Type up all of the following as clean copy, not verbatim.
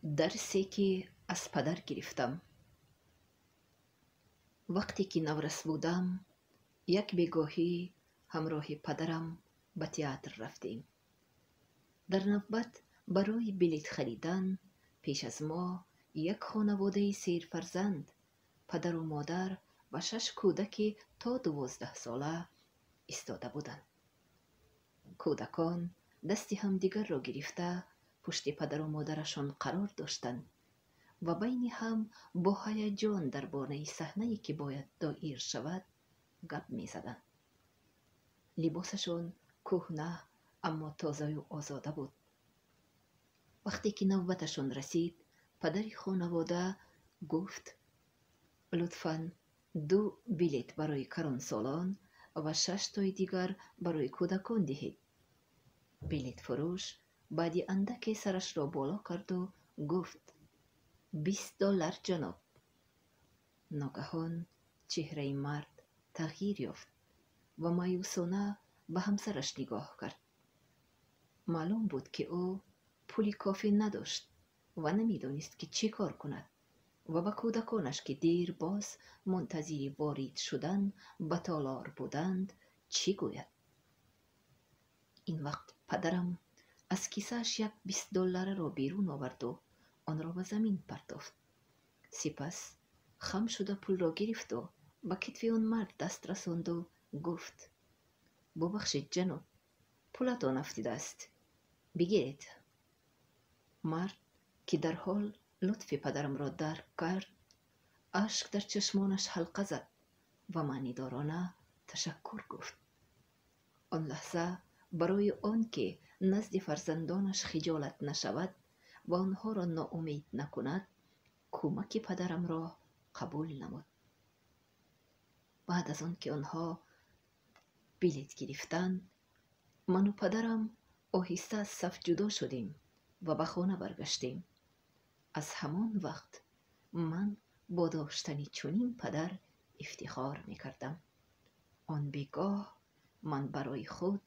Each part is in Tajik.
Дарсе, ки аз падар гирифтам. Вақте ки наврас будам, як бегоҳӣ ҳамроҳи падарам ба театр рафтем. Дар навбат барои билет харидан пеш аз мо як хонаводаи серфарзанд, падару модар ва шаш кӯдаки то 12сола истода буданд. Кӯдакон дасти ҳамдигарро гирифта, пушти падару модарашон қарор доштанд ва байни ҳам бо ҳаяҷон дар бораи саҳнае, ки бояд доир шавад, гап мезаданд. Либосашон кӯҳна, аммо тозаю озода буд. Вақте ки навбаташон расид, падари хонавода гуфт: «Лутфан, ду билет барои калонсолон ва шаштои дигар барои кӯдакон диҳед». Билетфурӯш баъди андаке сарашро боло карду гуфт: «$20, ҷаноб». Ногаҳон чеҳраи мард тағйир ёфт ва маъюсона ба ҳамсараш нигоҳ кард. Маълум буд, ки ӯ пули кофӣ надошт ва намедонист, ки чӣ кор кунад ва ба кӯдаконаш, ки дербоз мунтазири ворид шудан ба толор буданд, чӣ гӯяд. Ин вақт падарам аз кисааш як 20-доллараро берун оварду онро ба замин партофт. Сипас хам шуда пулро гирифту ба китфи он мард даст расонду гуфт: «Бубахшед, ҷаноб, пулатон афтидааст, бигиред». Мард, ки дарҳол лутфи падарамро дарк кард, ашк дар чашмонаш ҳалқа зад ва маънидорона ташаккур гуфт. Он лаҳза барои он ки назди фарзандонаш хиҷолат нашавад ва онҳоро ноумед накунад, кӯмаки падарамро қабул намуд. Баъд аз он ки онҳо билет гирифтанд, ману падарам оҳиста аз саф ҷудо шудем ва ба хона баргаштем. Аз ҳамон вақт ман бо доштани чунин падар ифтихор мекардам. Он бегоҳ ман барои худ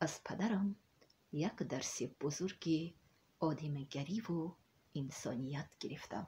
аз падарам як дарси бузурги одамигариву инсоният гирифтам.